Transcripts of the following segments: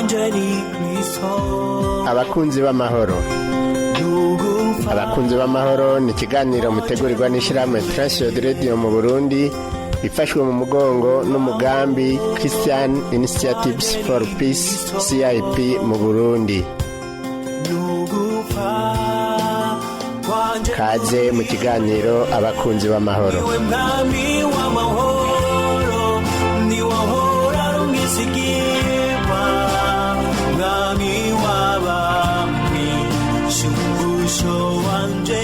Kwanje ni Kristo. Abakunzi b'amahoro, Abakunzi b'amahoro ni ikiganiro mutegurirwa n'ishyirahamwe Transworld Radio mu Burundi, ifashwe mu mugongo n'umugambi Christian Initiatives for Peace, CIP, mu Burundi. Nugupfa kwanje. Kaze mu kiganiro Abakunzi b'amahoro. Niwe mwami w'amahoro, niwe ahora ari umwizigirwa, mwami w'abami, shumbusho wanje.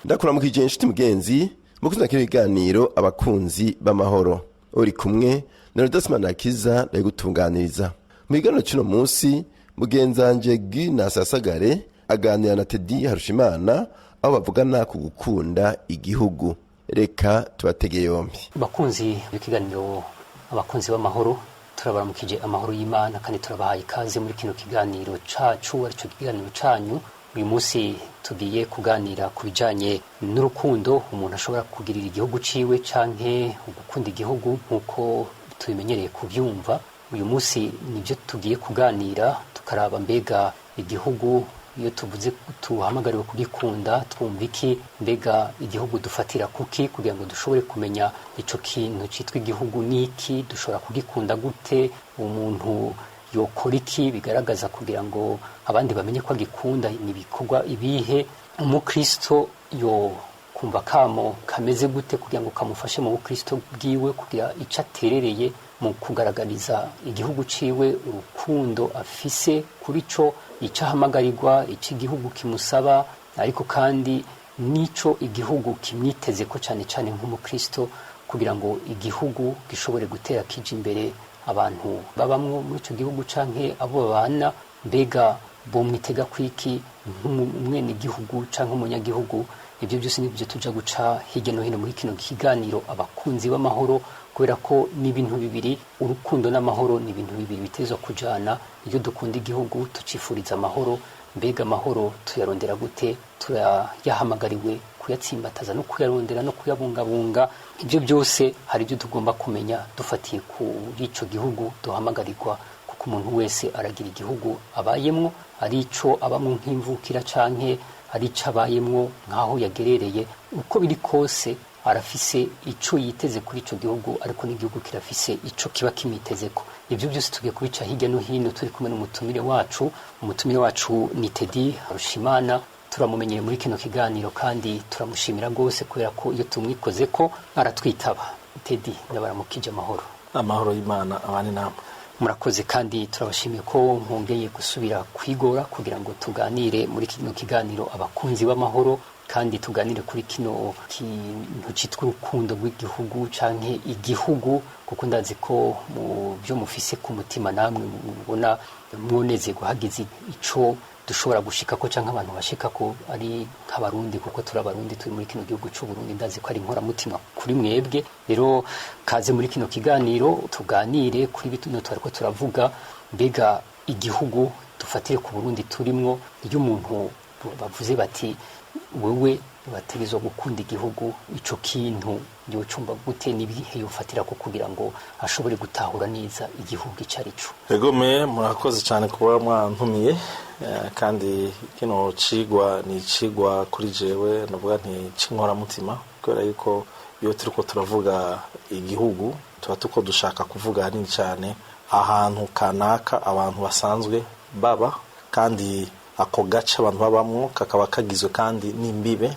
Ndakuramukije inshuti mugenzi mukunzi kino kiganiro Abakunzi b'amahoro. Uri kumwe na Rudasman Akiza, ndayigutunganiriza. Mu kiganiro cy'uno munsi, mugenzanje Guy Nasasagare aganira na Teddy Harushimana, aho bavugana ku gukunda igihugu. Reka tubatege yombi. Bakunzi b'ikiganiro Abakunzi b'amahoro, turabaramukije amahoro y'Imana kandi turabahaye ikaze muri kino kiganiro cacu, aricyo kiganiro canyu. Uyu munsi tugiye kuganira ku bijanye n'urukundo umuntu ashobora kugirira igihugu ciwe, canke gukunda igihugu nk'uko tubimenyereye kuvyumva. Uyu munsi nibyo tugiye kuganira, tukaraba mbega igihugu iyo tuvuze tuhamagariwe kugikunda twumva iki? Mbega igihugu dufatira kuki kugira ngo dushobore kumenya ico kintu citwa igihugu niki? Dushobora kugikunda gute? Umuntu yokora iki bigaragaza kugira ngo abandi bamenye ko agikunda? Ni ibikorwa ibihe? Umukristo yo kumva kamo kameze gute kugira ngo kamufashe mu bukristo bwiwe, kugira ico aterereye mu kugaragariza igihugu ciwe urukundo afise kuri co, ico ahamagarirwa, ico igihugu kimusaba, ariko kandi n'ico igihugu kimwiteze ko, cane cane nk'umukristo, kugira ngo igihugu gishobore gutera kija imbere, abantu babamwo muri ico gihugu canke abo babana mbega bomwitega kwiki nk'umwenegihugu canke umunyagihugu? Ibyo byose nibyo tuja guca hirya no hino muri kino kiganiro Abakunzi b'amahoro, kubera ko ni ibintu bibiri, urukundo n'amahoro ni ibintu bibiri bitezwa kujana. Iyo dukunda igihugu tucifuriza amahoro. Mbega amahoro tuyarondera gute? Turayahamagariwe kuyatsimbataza no kuyarondera no kuyabungabunga. Ibyo byose hari ibyo tugomba kumenya dufatiye kuri ico gihugu duhamagarirwa, kuko umuntu wese aragira igihugu abayemwo, ari ico abamwo nk'imvukira canke ari ico abayemwo nk'aho yagerereye. Uko biri kose arafise ico yiteze kuri ico gihugu, ariko n'igihugu kirafise ico kiba kimitezeko. Ibyo byose tugiye kubica hirya no hino turi kumwe n'umutumire wacu. Umutumire wacu ni Teddy Harushimana. Turamumenyeye muri kino kiganiro kandi turamushimira rwose, kubera ko iyo tumwikoze ko aratwitaba. Teddy, ndabaramukije amahoro. Amahoro y'Imana abane namwe. Murakoze, kandi turabashimiye ko mwongeye gusubira kwigora kugira ngo tuganire muri kino kiganiro Abakunzi b'amahoro, kandi tuganire kuri kino kintu cyitwa urukundo rw'igihugu canke igihugu, kuko ndazi ko mu byo mufise ku mutima namwe mubona mwonezerwa hagize ico dushobora gushikako canke abantu bashikako ari nk'Abarundi, kuko turi Abarundi, turi muri kino gihugu c'u Burundi. Ndazi ko ari inkoramutima kuri mwebwe. Rero kaze muri kino kiganiro, tuganire kuri bino twariko turavuga. Mbega igihugu, dufatire ku Burundi turimwo, iyo umuntu bavuze bati wewe bategerezwa gukunda igihugu, ico kintu yocumba gute? N'ibihe yofatira ko kugira ngo ashobore gutahura neza igihugu ico ari co? Egome, murakoze cyane kuba mwantumiye, kandi kino cigwa ni icigwa kuri jewe navuga nti c'inkoramutima, kubera yuko iyo turiko turavuga igihugu tuba tuko dushaka kuvuga hanini cyane ahantu kanaka abantu basanzwe baba, kandi ako gace abantu babamwo kakaba kagizwe kandi n'imbibe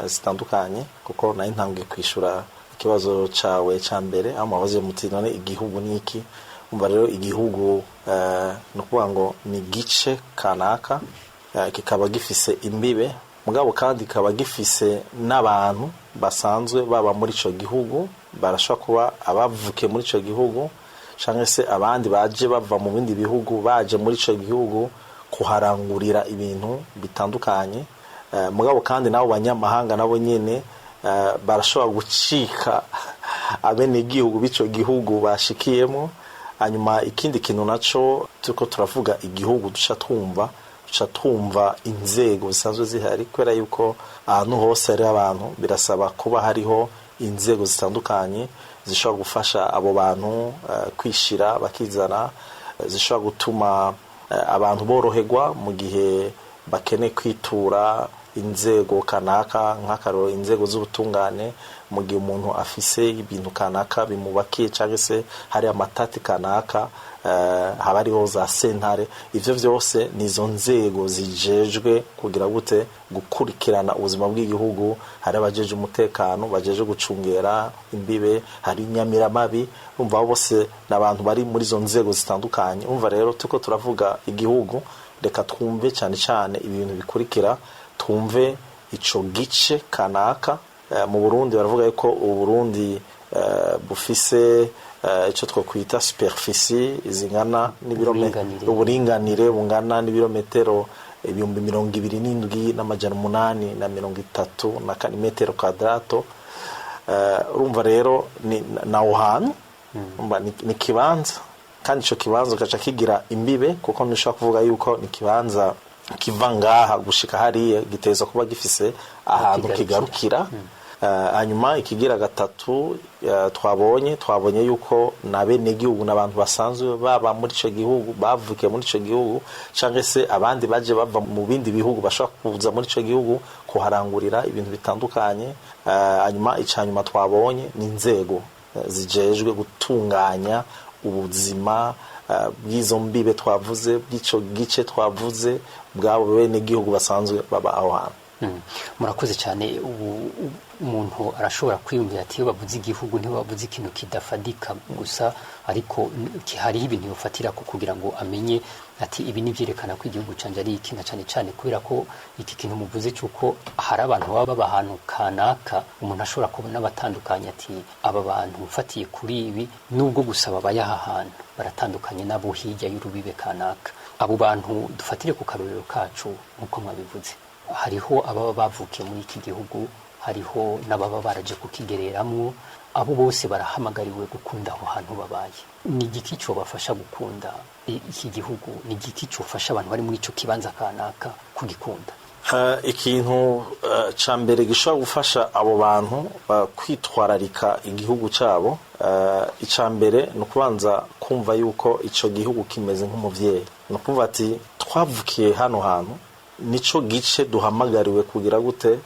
zitandukanye. Kuko nari ntangiye kwishura ikibazo cawe ca mbere, aho mubaze muti none igihugu ni iki? Umva rero, igihugu ni ukuvuga ngo ni igice kanaka, kikaba gifise imbibe, mugabo kandi kikaba gifise n'abantu basanzwe baba muri ico gihugu. Barashobora kuba abavukiye muri ico gihugu canke se abandi baje bava mu bindi bihugu baje muri ico gihugu kuharangurira ibintu bitandukanye. Mugabo kandi nabo banyamahanga nabo nyene barashobora gucika abenegihugu b'ico gihugu bashikiyemo. Hanyuma ikindi kintu naco, turiko turavuga igihugu duca twumva inzego zisanzwe zihari, kubera yuko ahantu hose hari abantu birasaba kuba hariho inzego zitandukanye zishobora gufasha abo bantu kwishira bakizana. zishobora gutuma abantu boroherwa mu gihe bakeneye kwitura inzego kanaka, nk'akaroro inzego z'ubutungane, mu gihe umuntu afise ibintu kanaka bimubakiye cyangwa se hari amatati kanaka, haba hariho za sentare. Ivyo vyose ni izo nzego zijejwe kugira gute gukurikirana ubuzima bw'igihugu. Hari abajeje umutekano bajeje gucungera imbibe, hari inyamiramabi. Urumva abo bose ni abantu bari muri izo nzego zitandukanye. Urumva rero turiko turavuga igihugu, reka twumve cyane cyane ibintu bikurikira, twumve ico gice kanaka. Mu Burundi baravuga yuko Uburundi bufise ico twokwita superficie zingana Uburinganire. Uburinganire bungana n'ibirometero 27,834 metero quadrato. Urumva rero ni naho hantu. Urumva ni kibanza, kandi ico kibanza ugaca kigira imbibe, kuko ntushobora kuvuga yuko ni kibanza kiva ngaha gushika hariya, giteza kuba gifise ahantu kigarukira. Kigarukira. Hanyuma ikigira gatatu, twabonye yuko na bene gihugu n'abantu basanzwe baba muri ico gihugu, bavukiye muri ico gihugu, canke se abandi baje bava mu bindi bihugu bashobora kuza muri ico gihugu kuharangurira ibintu bitandukanye. Hanyuma icanyuma twabonye ni inzego zijejwe gutunganya ubuzima bw'izo mbibe twavuze, bw'ico gice twavuze, bw'abo bene gihugu basanzwe baba aho hantu. Murakoze cyane. Ubu umuntu arashobora kwiyumvira ati iyo bavuze igihugu ntibavuze ikintu kidafadika gusa, ariko hariho ibintu yofatira ko kugira ngo amenye ati ibi ni byerekana ko igihugu canje ari iki, na cyane cyane kubera ko iki kintu muvuze cy'uko hari abantu baba baba ahantu kanaka, umuntu ashobora kubona batandukanye, ati aba bantu mfatiye kuri ibi, nubwo gusa babaye aha hantu, baratandukanye n'abo hirya y'urubibe kanaka. Abo bantu dufatire ku karorero kacu, nk'uko mwabivuze, hariho ababa bavukiye muri iki gihugu, hariho n'ababa baraje kukigereramwo. Abo bose barahamagariwe gukunda aho hantu babaye. Ni igiki cobafasha gukunda iki gihugu? Ni igiki cofasha abantu bari muri ico kibanza kanaka kugikunda? Ikintu ca mbere gishobora gufasha abo bantu kwitwararika igihugu cabo, ica mbere ni ukubanza kumva yuko ico gihugu kimeze nk'umuvyeyi. Ni ukuvuga ati twavukiye hano hantu, nico gice duhamagariwe kugira gute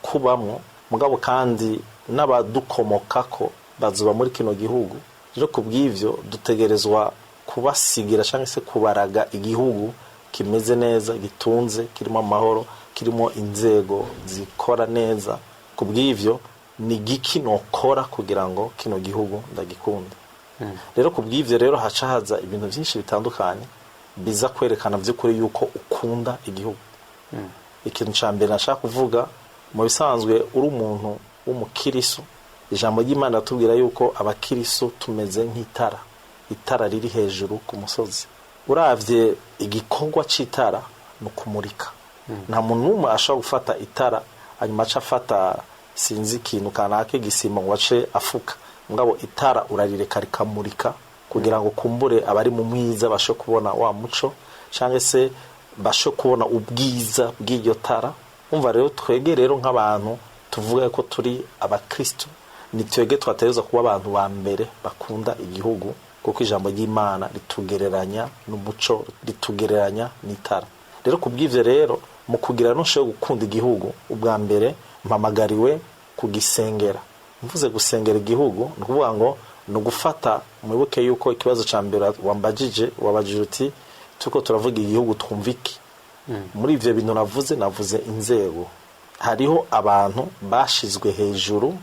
kubamwo, mugabo kandi n'abadukomokako bazoba muri kino gihugu. Rero kubw'ivyo dutegerezwa kubasigira cyangwa se kubaraga igihugu kimeze neza, gitunze, kirimo amahoro, kirimo inzego zikora neza. Kubw'ivyo ni giki nokora kugira ngo kino gihugu ndagikunda? Rero kubw'ivyo rero haca haza ibintu byinshi bitandukanye biza kwerekana by'ukuri yuko ukunda igihugu. Ikintu cya mbere nashaka kuvuga, mu bisanzwe uri umuntu w'umukirisu, ijambo ry'Imana ratubwira yuko abakirisu tumeze nk'itara, itara riri hejuru ku musozi. Uravye igikorwa c'itara ni ukumurika. Nta muntu n'umwe ashobora gufata itara hanyuma aca afata sinzi ikintu kanaka igisima ngo ace afuka, mugabo itara urarireka rikamurika kugira ngo kumbure abari mu mwiza bashe kubona wa muco, cyangwa se bashe kubona ubwiza bw'iryo tara. Umva rero, twege rero nk'abantu tuvuga ko turi abakristo, ni twege twategerezwa kuba abantu ba mbere bakunda igihugu, kuko ijambo ry'Imana ritugereranya n'umuco, ritugereranya n'itara. Rero kubw'ivyo rero, mu kugira nusheho gukunda igihugu, ubwa mbere mpamagariwe kugisengera. Mvuze gusengera igihugu, ni ukuvuga ngo ni ugufata, mwibuke yuko ikibazo ca mbere wambajije, wabajije uti turiko turavuga igihugu twumva iki? Muri ivyo bintu navuze inzego. Hariho abantu bashizwe hejuru,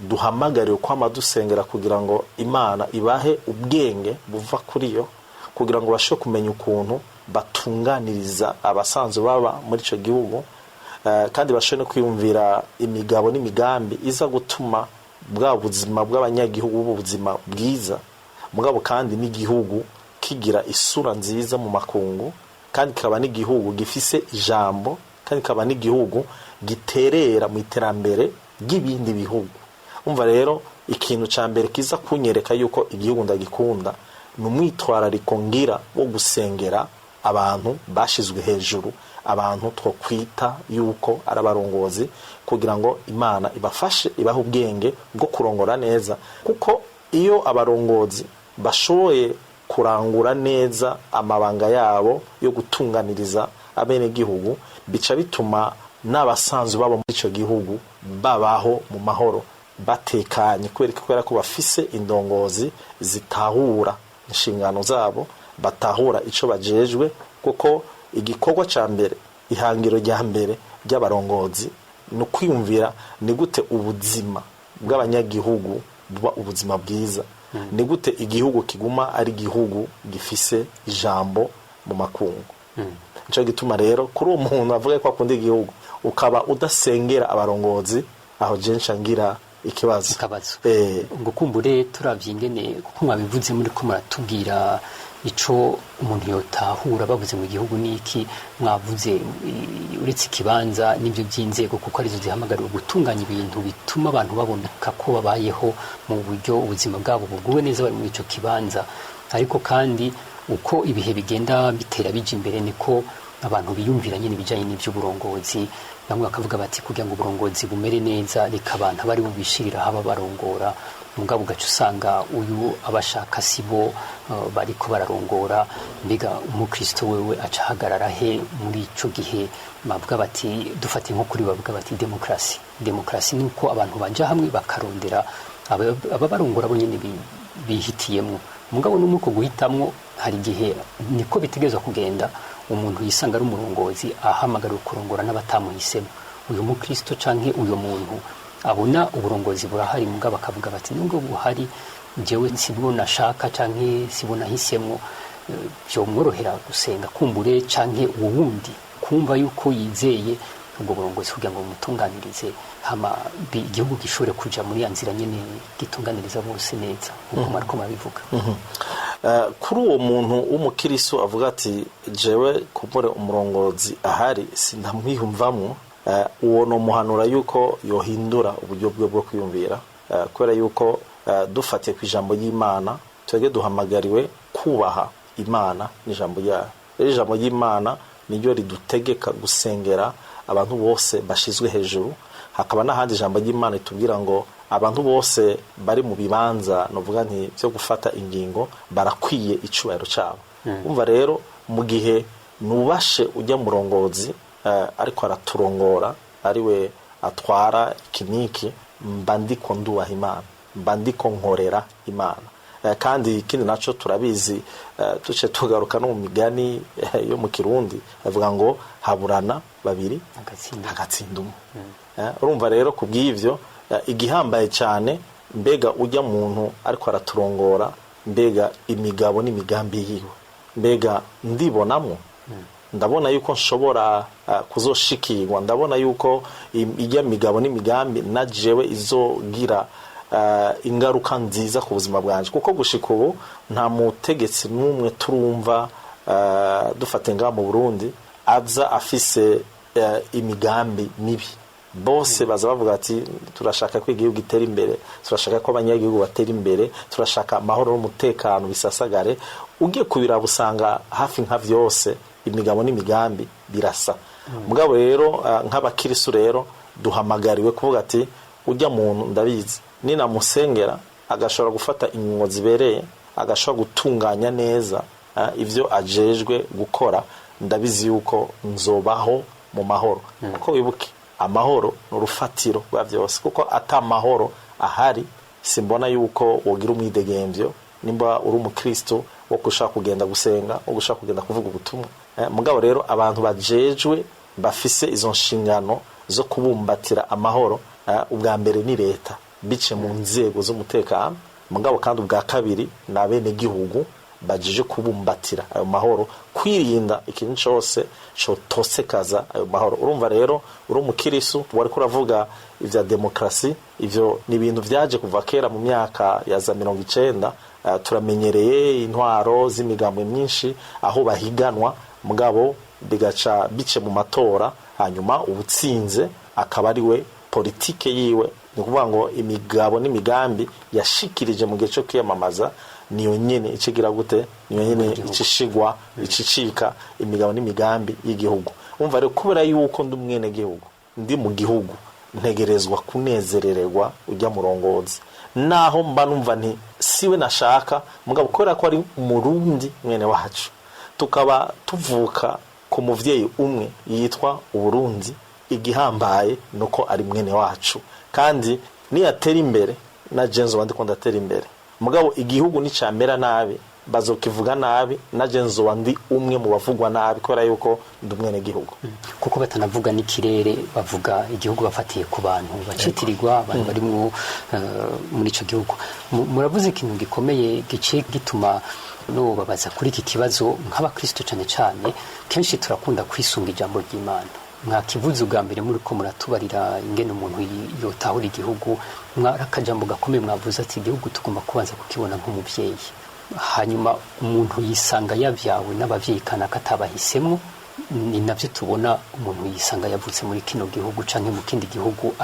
duhamagariwe kwama dusengera kugira ngo Imana ibahe ubwenge buva kuri yo, kugira ngo bashe kumenya ukuntu batunganiriza abasanzwe baba muri ico gihugu, kandi bashobore no kwiyumvira imigabo n'imigambi iza gutuma bwa buzima bw'abanyagihugu buba ubuzima bwiza, mugabo kandi n'igihugu kigira isura nziza mu makungu, kandi kikaba n'igihugu gifise ijambo, kandi kikaba n'igihugu giterera mu iterambere ry'ibindi bihugu. Umva rero, ikintu ca mbere kiza kunyereka yuko igihugu ndagikunda ni umwitwarariko ngira wo gusengera abantu bashizwe hejuru, abantu twokwita yuko ari abarongozi, kugira ngo Imana ibafashe, ibahe ubwenge bwo kurongora neza, kuko iyo abarongozi bashoboye kurangura neza amabanga yabo yo gutunganiriza abenegihugu, bica bituma n'abasanzwe baba muri ico gihugu babaho mu mahoro batekanye, kubera ko bafise indongozi zitahura inshingano zabo, batahura ico bajejwe, kuko igikorwa ca mbere, ihangiro rya mbere ry'abarongozi ni ukwiyumvira ni gute ubuzima bw'abanyagihugu buba ubuzima bwiza, ni gute igihugu kiguma ari igihugu gifise ijambo mu makungu. Nico gituma rero kuri uwo muntu avuga ko akunda igihugu ukaba udasengera abarongozi, aho je nca ngira ikibazo. Ikibazo. Ngo kumbure turavye ingene, kuko mwabivuze muri ko muratubwira ico umuntu yotahura bavuze mu gihugu niki, mwavuze uretse ikibanza n'ibyo by'inzego, kuko arizo zihamagariwe gutunganya ibintu bituma abantu baboneka ko babayeho mu buryo ubuzima bwabo buguwe neza bari muri ico kibanza. Ariko kandi uko ibihe bigenda bitera bija imbere niko abantu biyumvira nyine ibijanye n'ivy'uburongozi. Bamwe bakavuga bati kugira ngo uburongozi bumere neza reka abantu abari bubishirira haba barongora, mugabo ugaca usanga uyu abashaka sibo bariko bararongora. Mbega umukristo wewe aca ahagarara he muri ico gihe? Bavuga bati dufate nko kuri bavuga bati demokrasi, demokrasi ni uko abantu baja hamwe bakarondera ababarongora bo nyene bihitiyemwo. Mugabo no muri guhitamwo hari igihe niko bitegerezwa kugenda, umuntu yisanga ari umurongozi ahamagariwe kurongora n'abatamuhisemo. Uyu mukristo canke uyu muntu abona uburongozi burahari, mugabo akavuga bati nubwo buhari jewe sibwo nashaka canke sibwo nahisemwo, byomworohera gusenga kumbure canke uwo wundi kumva yuko yizeye ubwo burongozi kugira ngo bumutunganirize, hama igihugu gishobore kuja muri ya nzira nyene gitunganiriza bose neza nkuko mwariko murabivuga. Kuri uwo muntu w'umukiristo avuga ati jewe kumbure umurongozi ahari sindamwiyumvamwo, uwo nomuhanura yuko yohindura uburyo bwe bwo kwiyumvira, kubera yuko dufatiye ku ijambo ry'Imana twebwe duhamagariwe kubaha Imana n'ijambo ryayo. Rero ijambo ry'Imana niryo ridutegeka gusengera abantu bose bashizwe hejuru. Hakaba n'ahandi ijambo ry'Imana ritubwira ngo abantu bose bari mu bibanza novuga nti byo gufata ingingo barakwiye icubahiro cabo. Umva rero mu gihe nubashe ujya murongozi ariko araturongora ariwe atwara ikiniki, mba ndiko ndubaha Imana, mba ndiko nkorera Imana. Kandi ikindi naco turabizi, tuce tugaruka no mu migani yo mu Kirundi avuga ngo haburana babiri agatsinda umwe. Urumva rero kubw'ivyo igihambaye cyane, mbega ujya muntu ariko araturongora, mbega imigabo n'imigambi yiwe, mbega ndibonamwo, ndabona yuko nshobora kuzoshikirwa, ndabona yuko ijya migabo n'imigambi na jewe izogira ingaruka nziza ku buzima bwanje. Kuko gushika ubu nta mutegetsi n'umwe turumva dufate ngaha mu Burundi aza afise imigambi mibi. Bose baza bavuga ati turashaka ko igihugu gitera imbere, turashaka ko abanyagihugu batera imbere, turashaka amahoro n'umutekano bisasagare. Ugiye kubiraba usanga hafi nka vyose imigabo n'imigambi birasa. Mugabo rero nk'abakirisu rero duhamagariwe kuvuga ati ujya muntu ndabizi ninamusengera agashobora gufata ingingo zibereye, agashobora gutunganya neza ivyo ajejwe gukora, ndabizi yuko nzobaho mu mahoro. Kuko wibuke amahoro ni urufatiro rwa vyose, kuko ata mahoro ahari simbona yuko wogira umwidegemvyo nimba uri umukristo wo gushaka kugenda gusenga, wo gushaka kugenda kuvuga ubutumwa. Mugabo rero abantu bajejwe bafise izo nshingano zo kubumbatira amahoro, ubwa mbere ni leta bice mu nzego z'umutekano, mugabo kandi ubwa kabiri ni abenegihugu bajeje kubumbatira ayo mahoro, kwirinda ikintu cose cotosekaza ayo mahoro. Urumva rero uri umukirisu wariko uravuga ivya demokrasi, ivyo ni ibintu vyaje kuva kera mu myaka ya za 90. Turamenyereye intwaro z'imigambo myinshi aho bahiganwa, mugabo bigaca bice mu matora, hanyuma ubutsinze akaba ari we politike yiwe. Ni ukuvuga ngo imigabo n'imigambi yashikirije mu gihe cyo kwiyamamaza niyo nyene ikigira gute, niyo nyene icishigwa icicika imigabo n'imigambi y'igihugu. Umva rero kubera yuko ndi umwene gihugu, ndi mu gihugu, Ntegerezwa kunezerererwa ujya murongozi, naho mba numva nti siwe nashaka, mugabo kubera ko ari Umurundi mwene wacu, tukaba tuvuka ku muvyeyi umwe yitwa Uburundi, igihambaye nuko ari mwene wacu, kandi niyatera imbere na jenzo wandi ko ndatera imbere. Mugabo igihugu nicamera nabi, bazokivuga nabi, na jenzo wandi umwe mu bavugwa nabi, kubera yuko ndi umwene gihugu. Kuko batanavuga n'ikirere, bavuga igihugu bafatiye ku bantu bacitirirwa, abantu barimwo muri ico gihugu. Muravuze ikintu gikomeye giciye gituma babaza kuri iki kibazo. Nk'abakristo cane cane, kenshi turakunda kwisunga ijambo ry'Imana. Mwakivuze ubwa mbere muri ko muratubarira ingene umuntu yotahura igihugu, mwari akajambo gakomeye mwavuze ati: "Igihugu tugomba kubanza kukibona nk'umuvyeyi." Hanyuma umuntu yisanga yavyawe n'abavyeyi kanaka atabahisemwo. Ni navyo tubona, umuntu yisanga yavutse muri kino gihugu canke mu kindi gihugu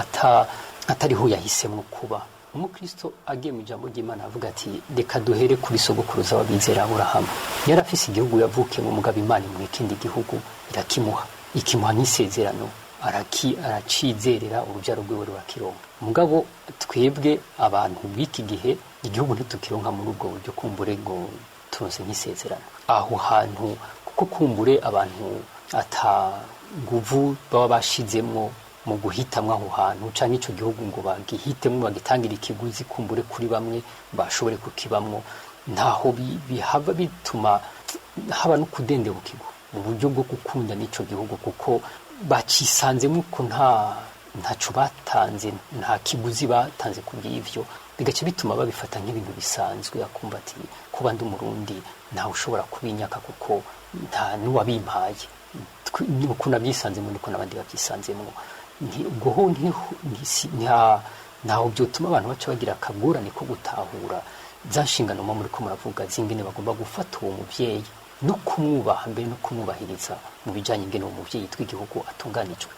atariho yahisemwo kuba. Umukristo agiye mu ijambo ry'Imana avuga ati: "Reka duhere kuri sogokuruza w'abizera Aburahamu." Yari afise igihugu yavukiyemo, mugabo Imana imuha ikindi gihugu, irakimuha, ikimuha nk'isezerano, aracizerera, urubyaro rwiwe rurakironka. Mugabo twebwe abantu b'iki gihe, igihugu ntitukironka muri ubwo buryo, kumbure ngo turonse nk'isezerano aho hantu, kuko kumbure abantu ata nguvu baba bashizemwo mu guhitamwo aho hantu canke ico gihugu ngo bagihitemo, bagitangire ikiguzi, kumbure kuri bamwe bashobore kukibamwo. Ntaho bihava bituma haba no kudendebukirwa mu buryo bwo gukunda n'ico gihugu, kuko bacisanzemo ko ntaco batanze, nta kiguzi batanze ku bw'ivyo, bigaca bituma babifata nk'ibintu bisanzwe, akumva ati: "Kuba ndi Umurundi ntawe ushobora kubinyaka, kuko nta n'uwabimpaye. Uko nabyisanzemo niko n'abandi babyisanzemo." Ubwo ho ntaho byotuma abantu baca bagira akagorane ko gutahura za nshingano muba muriko muravuga, z'ingene bagomba gufata uwo muvyeyi no kumwubaha, mbere no kumwubahiriza mu bijanye ingene uwo muvyeyi yitwa igihugu atunganijwe?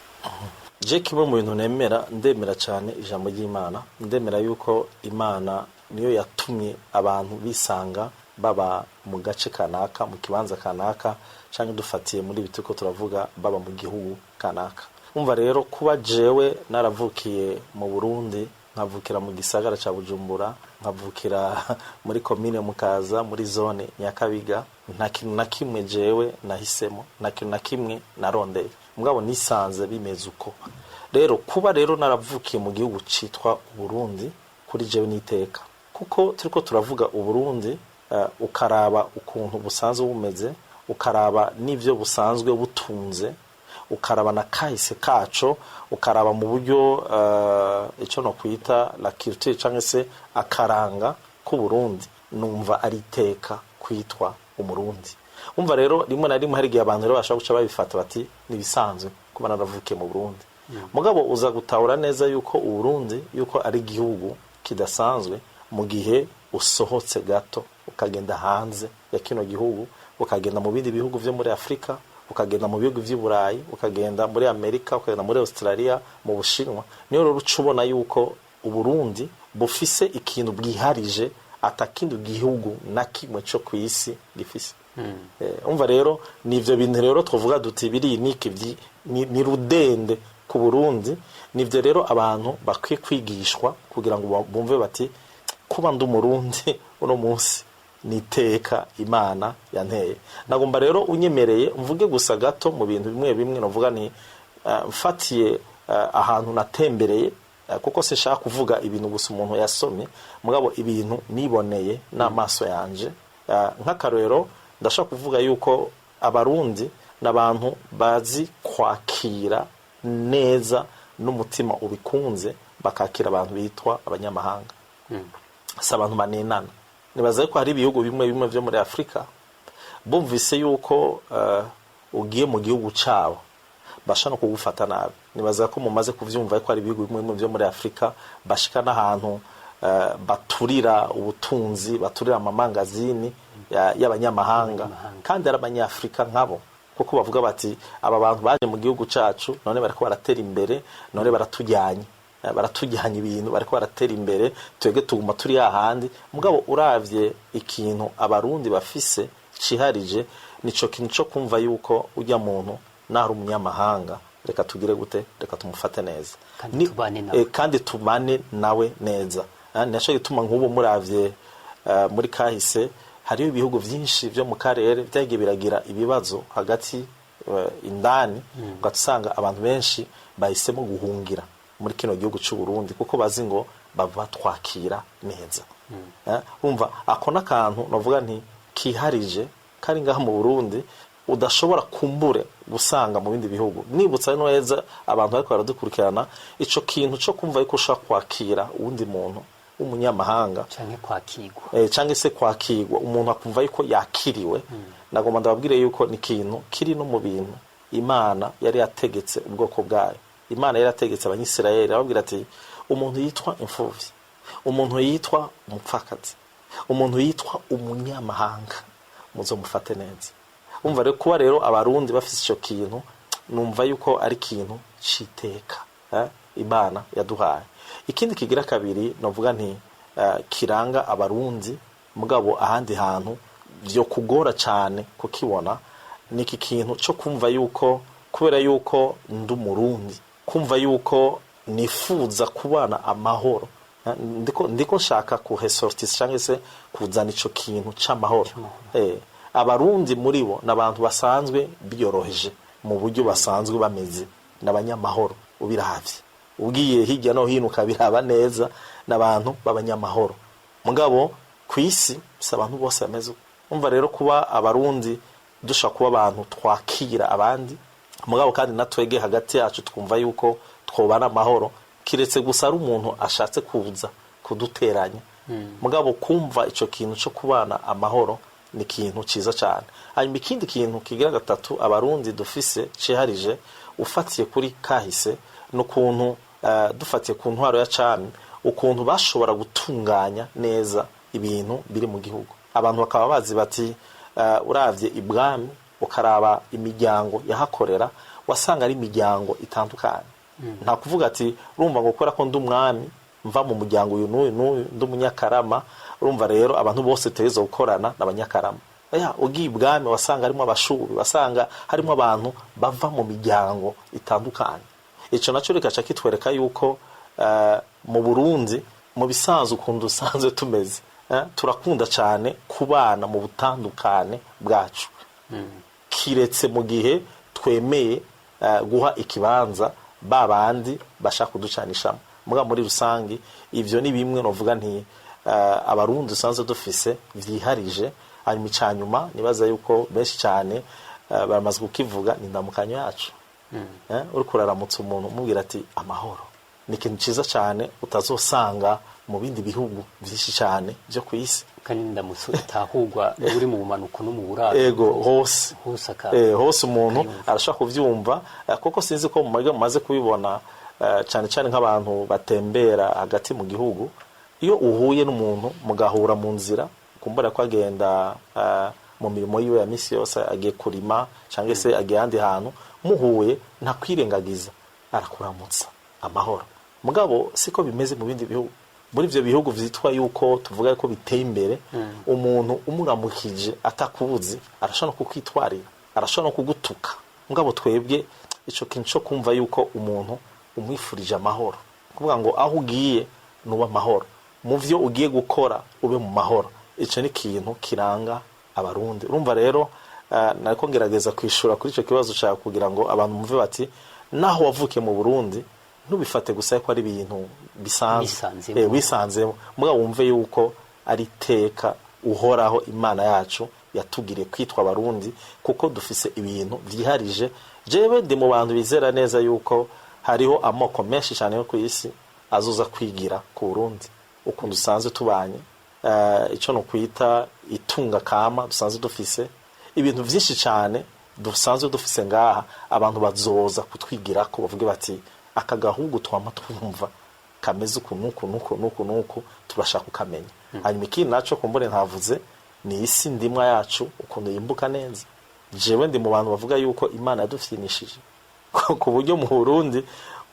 Je, kimwe mu bintu nemera, ndemera cyane ijambo ry'Imana. Ndemera yuko Imana niyo yatumye abantu bisanga baba mu gace kanaka, mu kibanza kanaka, cyangwa dufatiye muri ibi turiko turavuga, baba mu gihugu kanaka. Umva rero, kuba jewe naravukiye mu Burundi, nkavukira mu gisagara ca Bujumbura, nkavukira muri komine Mukaza, muri zone Nyakabiga, nta kintu na kimwe jewe nahisemo, nta kintu na kimwe narondeye, mugabo nisanze bimeze uko. Rero kuba rero naravukiye mu gihugu citwa Uburundi, kuri jewe niteka, kuko turiko turavuga Uburundi, ukaraba ukuntu busanzwe bumeze, ukaraba n'ivyo busanzwe butunze, ukaraba na kahise kaco, ukaraba mu buryo icyo no kwita la culture cyangwa se akaranga k'Uburundi, numva ari iteka kwitwa Umurundi. Umva rero, rimwe na rimwe hari igihe abantu rero bashobora guca babifata bati: "Nibisanzwe kuba naravukiye mu Burundi." Mugabo uza gutahura neza yuko Uburundi yuko ari igihugu kidasanzwe mu gihe usohotse gato, ukagenda hanze ya kino gihugu, ukagenda mu bindi bihugu vyo muri Afurika, ukagenda mu bihugu vy'i Burayi, ukagenda muri Amerika, ukagenda muri Australia, mu Bushinwa. Niyo rero uca ubona yuko Uburundi bufise ikintu bwiharije atakindi gihugu na kimwe co ku isi gifise. Umva rero, ni ivyo bintu rero twavuga duti biri niki ni rudende ku Burundi. Nivyo rero abantu bakwiye kwigishwa kugira ngo bumve bati: "Kuba ndi Umurundi uno munsi niteka Imana yanteye." Nagomba rero unyemereye mvuge gusa gato mu bintu bimwe bimwe. Navuga ni mfatiye ahantu natembereye, kuko sinshaka kuvuga ibintu gusa umuntu yasomye, mugabo ibintu niboneye n'amaso yanje. Nk'akarorero, ndashaka kuvuga yuko Abarundi n'abantu bazi kwakira neza n'umutima ubikunze, bakakira abantu bitwa abanyamahanga. Si abantu banenana. Nibaza ko hari ibihugu bimwe bimwe vyo muri Afurika, bumvise yuko ugiye mu gihugu cabo, basha no kugufata nabi. Nibaza ko mumaze kuvyumva ko hari ibihugu bimwe bimwe vyo muri Afurika bashika n'ahantu baturira ubutunzi, baturira amamangazini y'abanyamahanga, kandi ari Abanyafurika nkabo, kuko bavuga bati: "Aba bantu baje mu gihugu cacu, none bariko baratera imbere, none baratujyanye ibintu, bariko baratera imbere, twebwe tuguma turi hahandi." Mugabo uravye ikintu Abarundi bafise ciharije, nico kintu co kumva yuko ujya muntu nari umunyamahanga. Reka tugire gute? Reka tumufate neza. Kandi tubane nawe. Kandi tubane nawe neza. Naco gituma nk'ubu muravye muri kahise, hariho ibihugu vyinshi vyo mu karere vyagiye biragira ibibazo hagati indani, ugasanga abantu benshi bahisemo guhungira muri kino gihugu c'u Burundi, kuko bazi ngo babatwakira neza. Umva, ako n'akantu navuga nti kiharije kari ngaha mu Burundi, udashobora kumbure gusanga mu bindi bihugu. Nibutsa neza abantu bariko baradukurikirana, ico kintu co kumva yuko ushobora kwakira uwundi muntu w'umunyamahanga canke kwakirwa, canke se kwakirwa, umuntu akumva yuko yakiriwe. Nagomba ndababwire yuko ni ikintu kiri no mu bintu Imana yari yategetse ubwoko bwayo. Imana yari yategetse Abanyisirayeli, ababwira ati: "Umuntu yitwa imfuvyi, umuntu yitwa umupfakazi, umuntu yitwa umunyamahanga, muzomufate neza." Umva rero, kuba rero Abarundi bafise ico kintu, numva yuko ari ikintu c'iteka Imana yaduhaye. Ikindi kigira kabiri novuga nti kiranga Abarundi, mugabo ahandi hantu vyo kugora cane kukibona, ni iki kintu co kumva yuko kubera yuko ndi Umurundi, kumva yuko nifuza kubana amahoro. Ndiko nshaka kuresortisa cyangwa se kuzana ico kintu c'amahoro. Abarundi muri bo ni abantu basanzwe biyoroheje mu buryo basanzwe bameze, ni abanyamahoro. Ubiravye, ugiye hirya no hino ukabiraba neza, ni abantu b'abanyamahoro. Mugabo ku isi si abantu bose bameze uko. Umva rero, kuba Abarundi dushobora kuba abantu twakira abandi, mugabo kandi natwege hagati yacu twumva yuko twobana amahoro, kiretse gusa ari umuntu ashatse kuza kuduteranya. Mugabo kumva ico kintu cyo kubana amahoro ni ikintu ciza cyane. Hanyuma ikindi kintu kigira gatatu Abarundi dufise ciharije, ufatiye kuri kahise n'ukuntu dufatiye ku ntwaro ya cami, ukuntu bashobora gutunganya neza ibintu biri mu gihugu, abantu bakaba bazi bati uravye ibwami ukaraba imiryango yahakorera, wasanga ari imiryango itandukanye. Nta kuvuga ati: "Urumva ngo kubera ko ndi umwami, mva mu muryango uyu n'uyu n'uyu, ndi Umunyakarama, urumva rero abantu bose tutegerezwa gukorana n'Abanyakarama." Oya, ugiye ibwami wasanga harimo Abashubi, wasanga harimo abantu bava mu miryango itandukanye. Ico naco rigaca kitwereka yuko mu Burundi, mu bisanzwe ukuntu dusanzwe tumeze, turakunda cyane kubana mu butandukane bwacu, kiretse mu gihe twemeye guha ikibanza ba bandi bashaka kuducanishamo. Muga muri rusange ivyo ni bimwe novuga nti Abarundi dusanzwe dufise vyiharije. Hanyuma icanyuma nibaza yuko benshi cyane baramaze kukivuga, ni indamukanyo yacu. Uriko uraramutsa umuntu umubwira ati: "Amahoro", ni ikintu ciza cyane utazosanga mu bindi bihugu vyinshi cyane vyo ku isi. Kandi indamutso itahurwa uri mu bumanuko no mu buraro. Ego, hose. Hose Hose umuntu akayumva. arashobora kuvyumva, kuko sinzi ko mumaze kubibona, cyane cyane nk'abantu batembera hagati mu gihugu, iyo uhuye n'umuntu mugahura mu nzira, kumbura ko agenda mu mirimo yiwe ya misi yose, agiye kurima cyangwa se agiye ahandi hantu, muhuye ntakwirengagiza, arakuramutsa amahoro. Mugabo siko bimeze mu bindi bihugu. Muri ivyo bihugu vyitwa yuko tuvuga ko biteye imbere, umuntu umuramukije atakubuzi arashobora no kukwitwarira, arashobora no kugutuka. Mugabo twebwe ico kintu co kumva yuko umuntu umwifurije amahoro, kuvuga ngo aho ugiye nuba amahoro, mu vyo ugiye gukora ube mu mahoro, ico ni ikintu kiranga Abarundi. Urumva rero, nariko ngerageza kwishura kuri ico kibazo cawe kugira ngo abantu mumve bati naho wavukiye mu Burundi, ntubifate gusa ko ari ibintu bisanzwe. Wisanzemo. Wisanzemo, mugabo wumve yuko ari iteka Uhoraho Imana yacu yatugiriye kwitwa Abarundi, kuko dufise ibintu vyiharije. Jewe ndi mu bantu bizera neza yuko hariho amoko menshi cyane yo ku isi azoza kwigira ku Burundi ukuntu dusanzwe tubanye, ico no kwita itunga kama dusanzwe dufise, ibintu vyinshi cyane dusanzwe dufise ngaha. Abantu bazoza kutwigirako bavuge bati: "Aka gahugu twama twumva kameze uku nuku nuku nuku nuku, turashaka kukamenya." Hanyuma ikindi naco kumbure ntavuze ni isi ndimwa yacu, ukuntu yimbuka neza. Jewe ndi mu bantu bavuga yuko Imana yadufyinishije ku buryo mu Burundi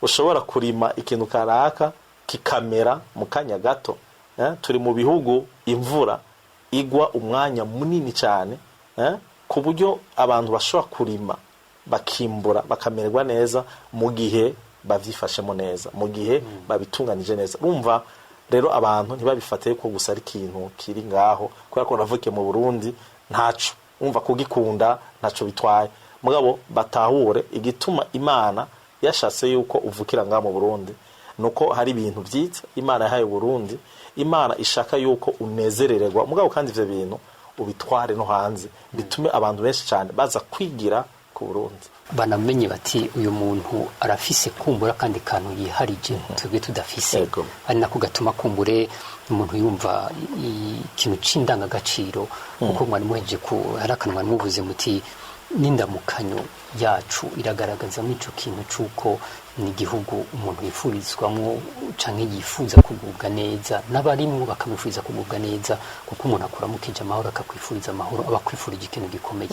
ushobora kurima ikintu karaka kikamera mu kanya gato. Turi mu bihugu imvura igwa umwanya munini cyane, ku buryo abantu bashobora kurima. Bakimbura, bakamererwa neza mu gihe bavyifashemo neza, mu gihe babitunganije neza. Urumva rero, abantu ntibabifate ko gusa ari ikintu kiri ngaho kubera ko navukiye mu Burundi, ntaco umva kugikunda, ntaco bitwaye. Mugabo batahure igituma Imana yashatse yuko uvukira ngaha mu Burundi, nuko hari ibintu byiza Imana yahaye Burundi, Imana ishaka yuko unezerererwa. Mugabo kandi ivyo bintu ubitware no hanze, bitume abantu benshi cyane baza kwigira ku Burundi. Banamenye bati uyu muntu arafise kumbura kandi kantu yiharije twebwe tudafise. Ari nako gatuma kumbure umuntu yumva ikintu c'indangagaciro, kuko mwari muhejeje ku hari akantu mwari muvuze muti n'indamukanyo yacu iragaragazamo ico kintu c'uko ni igihugu umuntu yifurizwamwo canke yifuza kugubwa neza, n'abarimwo bakamwifuriza kugubwa neza, kuko umuntu akuramukije amahoro, akakwifuriza amahoro, aba akwifurije ikintu gikomeye.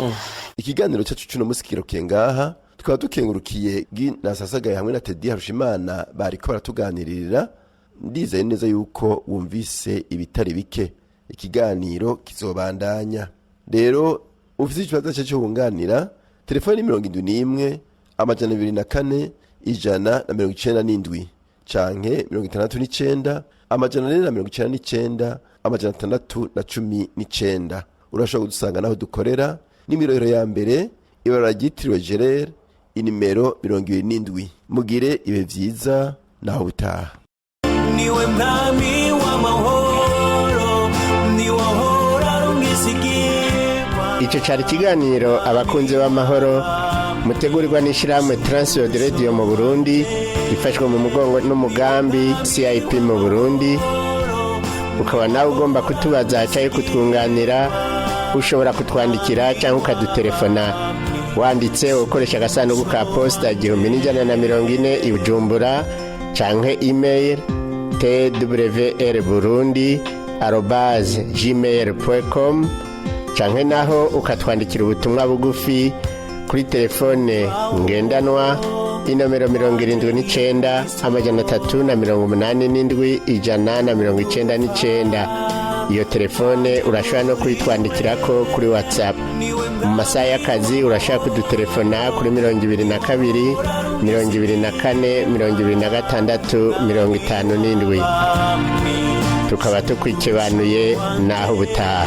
Ikiganiro cyacu cy'uno munsi kirokiye ngaha. Tukaba dukengurukiye Gi Nasasagaye hamwe na Tedi Harushimana bariko baratuganirira. Ndizeye neza yuko wumvise ibitari bike. Ikiganiro kizobandanya. Rero ufise ikibazo cye cyo wunganira, telefoni ni 71 204 197 canke 69 499 619. Urashobora kudusanga naho dukorera n'imirohero ya mbere, ibara ryitiriwe Gerere, inimero 27. Mugire ibihe vyiza naho butaha. Niwe mwami w'amahoro, niwe ahora ari umwisigirwa. Icyo cyari ikiganiro Abakunzi b'Amahoro, mutegurirwa n'ishyirahamwe Transworld Radio mu Burundi, ifashwe mu mugongo n'umugambi CIP mu Burundi. Ukaba nawe ugomba kutubaza cyangwa kutwunganira, ushobora kutwandikira cyangwa ukadutelefona wanditse ukoresha agasanduku ka posita 1140 i Bujumbura, canke email twrburundi@gmail.com, canke naho ukatwandikira ubutumwa bugufi kuri telefone ngendanwa, inomero 79 387 199. Iyo telefone urashobora no kuyitwandikirako kuri WhatsApp. Mu masaha y'akazi urashobora kudutelefona kuri 22 24 26 57. Tukaba tukwikebanuye naho ubutaha.